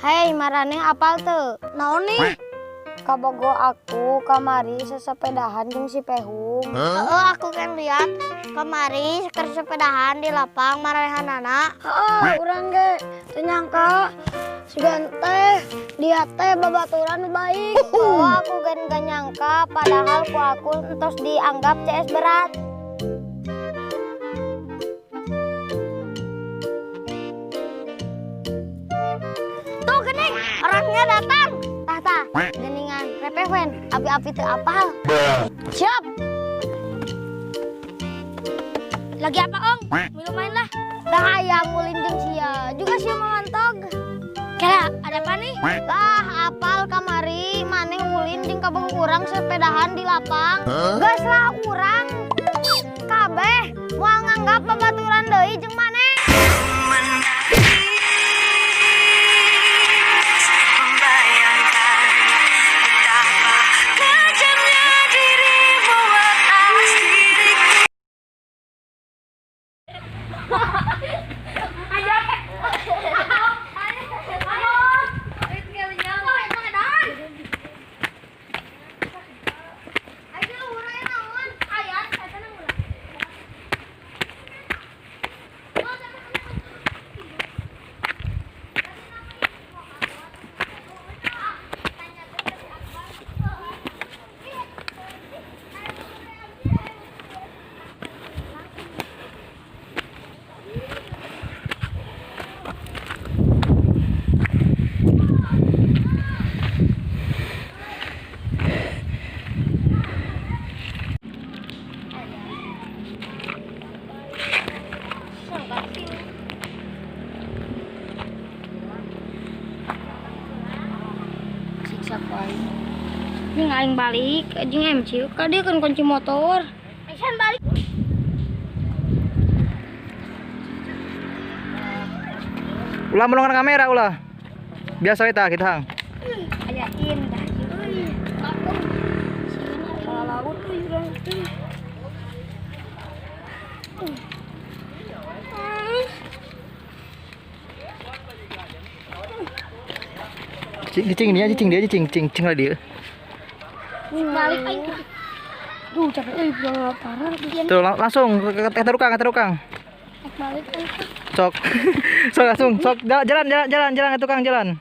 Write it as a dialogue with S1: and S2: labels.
S1: Hei, maraneh apal teu?
S2: Naon nih?
S1: Kabogoh aku kamari sesepedahan jeung si Pehung.
S2: Heeh, aku kan lihat kamari keur sepedahan di lapang maranehanana.
S1: Heeh, urang ge teu nyangka sugan teh dia teh babaturan nu baik. Oh, aku gen gak nyangka padahal ku aku entos dianggap CS berat.
S2: Tuh gening, orangnya datang.
S1: Tah tah, geningan repewen, api-api teu apal.
S2: Siap. Lagi apa, Ong? Milu main lah.
S1: Dah hayang ulin jeung sia, juga sia mantog.
S2: Kira ada apa nih?
S1: Lah, apal kamari maneh ulin jeung kabogoh urang sepedahan di lapang. Geus lah urang kabeh moal nganggap babaturan deui jeung maneh.
S3: Membayangkan betapa kejamnya dirimu atas diriku.
S1: Siksa ku aing. Ini aing balik jeung MC ka dieu kan kunci motor.
S2: Aisyah balik.
S4: Ulah melongan kamera ulah. Biasa we tah kita hang.
S1: Aya indah euy. Salah laut euy urang teh.
S4: Cicing cicing dia cicing dia cicing cicing cicing lah dia.
S1: Balik aing. Duh capek euy urang parah.
S4: Tuh langsung ke tukang, ke tukang.
S1: Balik euy.
S4: Sok. Sok langsung, sok jalan jalan jalan jalan ke tukang jalan.